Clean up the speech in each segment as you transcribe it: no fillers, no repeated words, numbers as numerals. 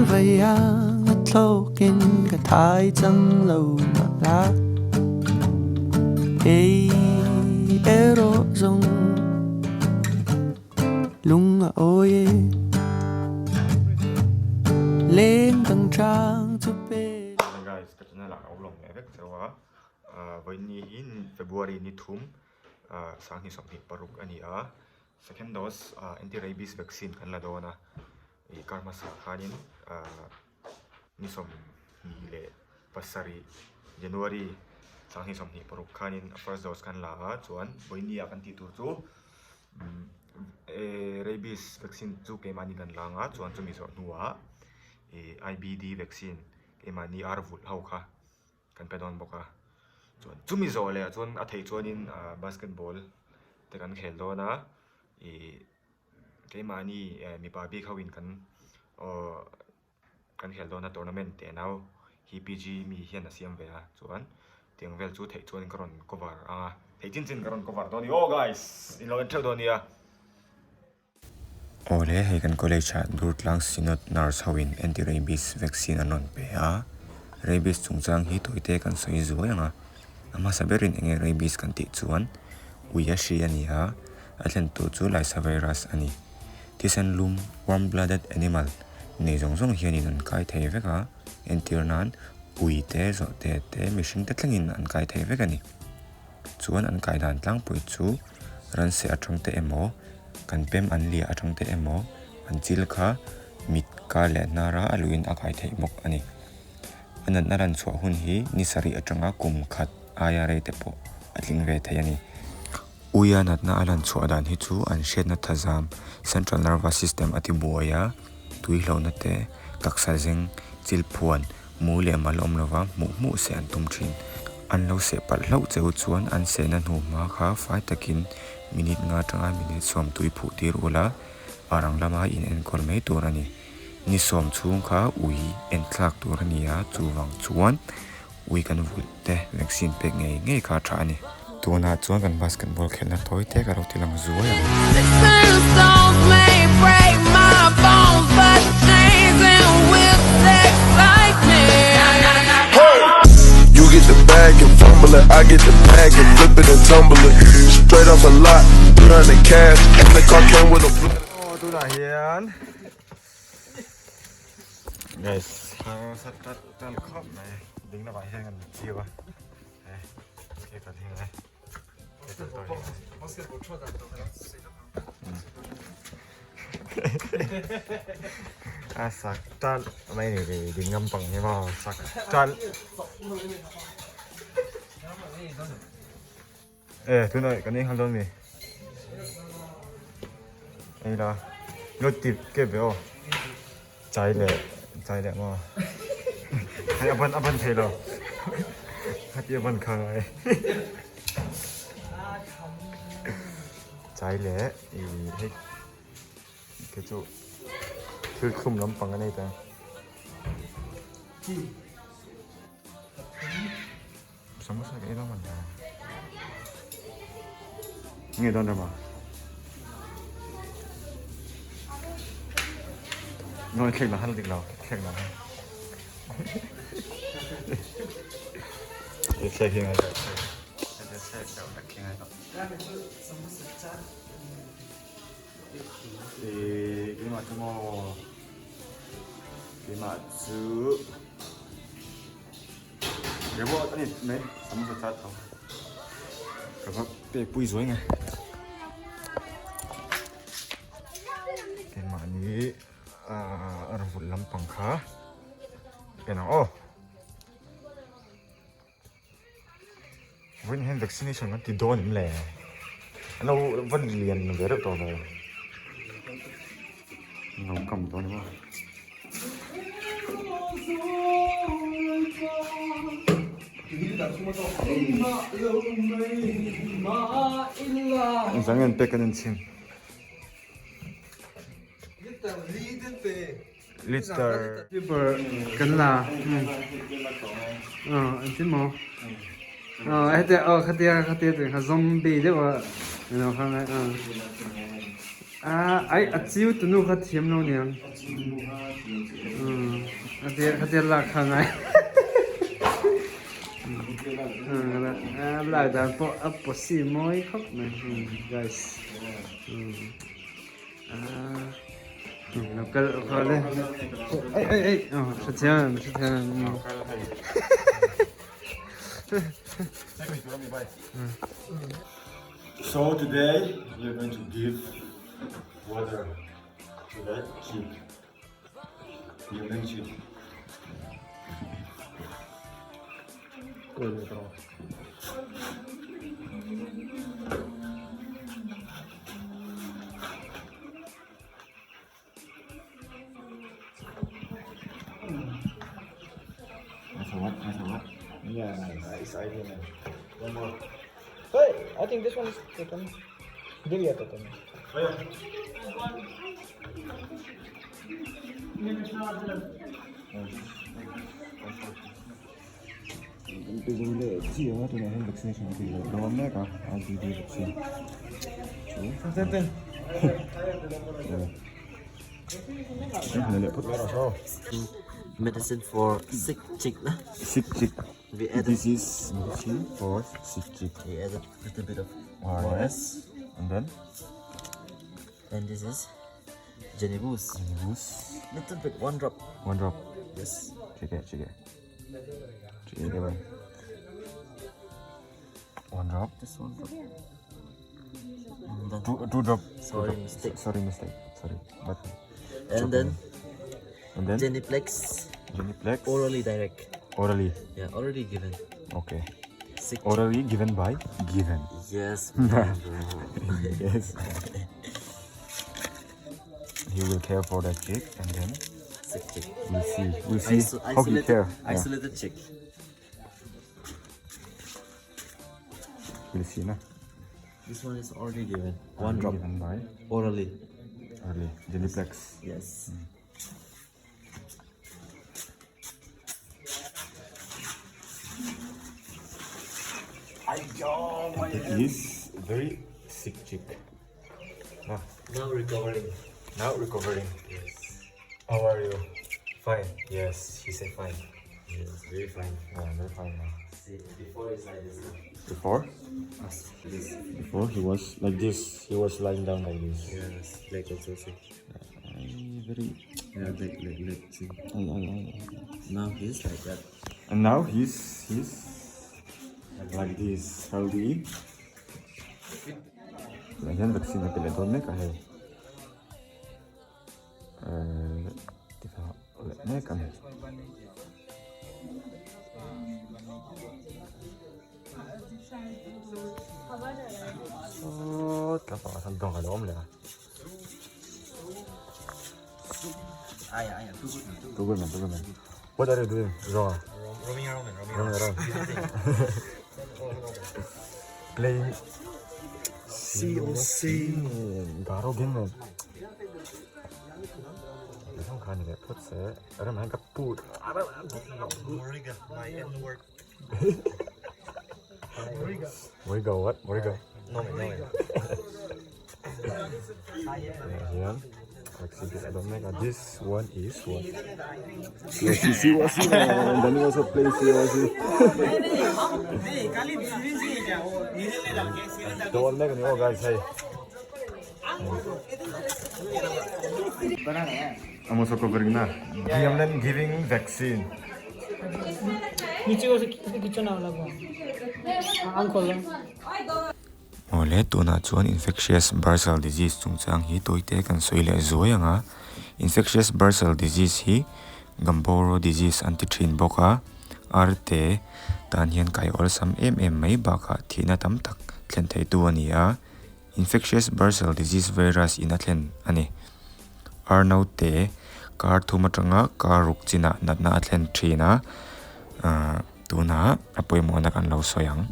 Vai ang a thlawkin ka thai chang lo mah la Kei erawh zawng lung a awi e Leng dang chang chu pe Hi guys, ka channel ah ka awm lawm leh vek cheu a, vawiin hi February ni thum sanghnih 26 a ni a, Second dose anti rabies vaccine kan la dawn a, ih kar hmasa khanin ni 27 January 2026 khanin a first dose kan la a, chuan vawinia kan tih tur chu rabies vaccine chu keimahni kan la ang a, chuan chumi zawh hnuah ih IBD vaccine keimahni ar vulh ho kha kan pe dawn bawk a chuan chumi zawh leh ah chuan a theih chuanin ah basketball te kan khel dawn a ih keimahni eh mipa bik ho in kan aw kan khel dawn a tournament teh nau hi P G mi hian a siam ve a chuan tiang vel chu theih chuan ka rawn cover ang a theih chin chin ka rawn cover dawn a ni aw guys in lo en theuh dawn nia. Awle, hei kan college ah Durtlang Synod nurse ho in anti-rabies vaccine an rawn pe a, rabies chungchang hi tawite kan sawi zuai ang a, a hmasa berin enge rabies kan tih chuan ui a hri a ni a, a thlentu chu Lyssa virus a ni. Thisen lum, warm blooded animal, nei zawng zawng hianin an kai thei vek a, entir nan ui te, zawhte te, mihring te thlengin an kai thei vek a ni. Chuan an kai dan tlangpui chu Ranse atang te emaw, kan pem an liah atang te emaw, an chil kha mit kar leh hnara a luhin a kai theih bawk a ni. A natna ran chhuah hun hi ni sarih atanga kum khat aia rei te pawh a tling ve thei a ni. Uia natna a lan chhuah dan hi chu an hriatna thazam, central nervous system, a ti buai a, tui hlauhna te, taksa zeng, chil phuan, Mu leh mal awm lova hmuh hmuh seh an tum thin. An lo seh palh hlauh che u chuan an sehna hnu hma kha fai takin minute nga atanga minute sawm tui phuh tir ula, a rang lama in enkawl mai tur a ni. Ni sawm chhung kha ui en thlak tur a ni a, chuvang chuan ui kan vulh te vaccine pek ngei ngei kha a tha a ni. Tunah chuan kan basketball khelhna tawi te ka lo ti lang zuai ang. Aw tunah hian guys harsa tan khawp mai ding lamah hian kan chiu a. A sak tan mai ni ve ding ngam pang hi maw sak tan e tunah kan eng hal dawn mi ei la lo tip ke ve aw chai leh chai leh maw hei a ban a ban thei lo hati a ban kha ngai chai leh i hei te chu thil thlum lampang a nei ta samosa ka ei dawn man nge dawn rama Nói khen là hắn được đâu khen là Khen khen ngay Keimah chu maw Keimah chu Reward a ni mai samosa chat tho ka va pek pui zuai nge keimahni a rawn vulh lampang kha en ang aw vawiin hian vaccination kan ti dawn em le an lo va lian ve reuh tawh ve an lo kam dawn emaw. Zang en pek kan en chhin. Liter. Kan la. An tin maw? Hete oh khatia khatia kha zombie deuh a. Ano kha ngai. Ai a chiu tunu kha thiam lo niang. A der kha der lak kha ngai. Lak dan pawh a posi mawi khawp mai guys. Lo kal kal e. Ai ai ai. Hre thiam hre thiam. So today we are going to give water to the sheep. Human sheep. Yeah, nice idea, man. One more. Hey, I think this one is taken. Divya taken. Oh, yeah. Vaccination a tih loh dawn mek a IBD vaccine chu Medicine for sick chick lah. Sick chick. We added This is medicine for sick chick. We added little bit of ORS and then And this is Genibus. Genibus. Little bit, one drop. One drop. Yes. Check it, check it. Check it, One drop. Just one drop. Two, two drop. Sorry, two drop. mistake. Sorry, mistake. Sorry. But And then and then Geniplex. Geniplex. Orally direct. Orally. Yeah, already given. Okay. Sick. Orally given by given. Yes. Yes. He will care for that chick and then Sick chick. we'll see. We'll see Iso- how he isolated, care. Yeah. isolated chick. We'll see na. This one is already given. One drop. Given by Orally. orally. Geniplex. Yes. That is very sick chick. Ah, Now recovering. now recovering. Yes. How are you? Fine. Yes, he said fine. Yes, very fine. Yeah, very fine now. See, before it's like this. Before? This. Before he was like this. He was lying down like this. Yes, like also see. Ay, very. Yeah, like like like see. Ay, ay, ay, ay. Now he's like that. And now he's he's like this, healthy. Tunah hian vaccine a pe leh dawn mek a hei ehh ti kha leh mek a ni. Sawt lampangah sawn dawng a lo awm leh a. Too good man, too good man. What are you doing? Zawnga. Roaming around man, roaming Roaming around. Playing COC Garo game man. Thang kha ni leh phawt se ram hian ka put Moriga, my N word. Moriga what? Moriga. No man, no man. Hian vaccine a dawm mek a this one is what? COC COC man Danny also play COC dawn mek a ni aw guys hei I'm also covering na Gimlen giving vaccine Awle tunah chuan infectious bursal disease chungchang hi tawite kan sawi leh zuai ang a infectious bursal disease hi Gumboro disease an ti thin bawk a arte tan hian kai awlsam em em mai bakah thihna tam tak thlen thei tu a ni a infectious bursal disease virus in a thlen a ni. Ar naute kar thum atanga kar ruk chinah natna a thlen thin a ahh tunah a pawimawhna kan lo sawi ang.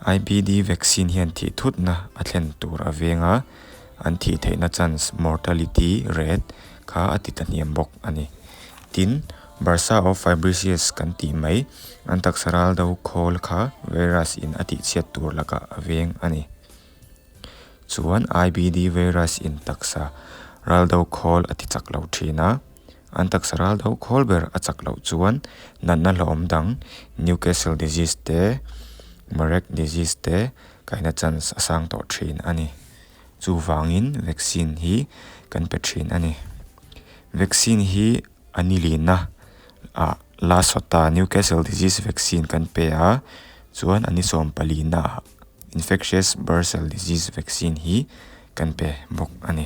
I_B_D vaccine hian thih thutna a thlen tur a veng a an thih theihna chance mortality rate kha a ti ta hniam bawk a ni. Tin bursa of fabricius kan tih mai an taksa ral do khawl kha virus in a tih chhiat tur lakah a veng a ni. Chuan IBD virus in taksa ral do khawl a ti chak lo thin a, an taksa ral do khawl ber a chak loh chuan natna hlauhawm dang Newcastle disease te, Marek disease te kaina chance a sang tawh thin a ni. Chuvangin vaccine hi kan pe thin a ni. Vaccine hi a nilina ah La Sota Newcastle disease vaccine kan pe a, chuan a ni sawmpalina ah Infectious Bursal Disease vaccine hi kan pe bawk a ni.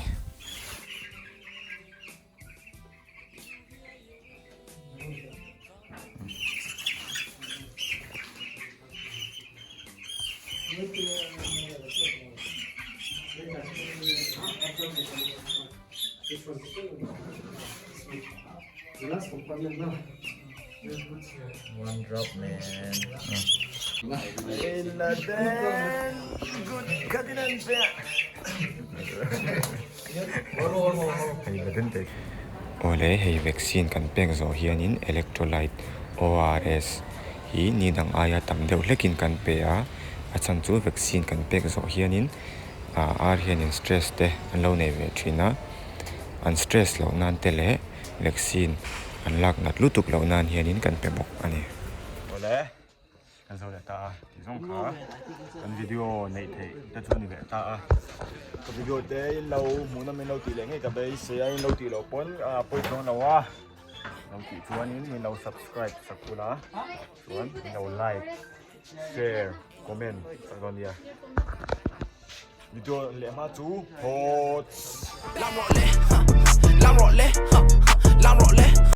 Awle hei vaccine kan pek zawh hianin electrolyte ORS hi ni dang aia tam deuh hlekin kan pe a, a chhan chu vaccine kan pek zawh hianin ar hianin stress te an lo nei ve thin a, an stress loh nan te leh vaccine an lak nat lutuk loh nan hianin kan pe bawk a ni. Awle kan zo leh ta a tih zawng kha kan video neih theih te chu a ni leh ta a, ka video te in lo hmuh nawm in lo tih leh ngei ka beisei a in lo tih loh pawn a pawi chuang lo a. Lo tih chuanin min lo subscribe sak ula chuan min lo like share comment sak dawn nia video leh hma chu hawts.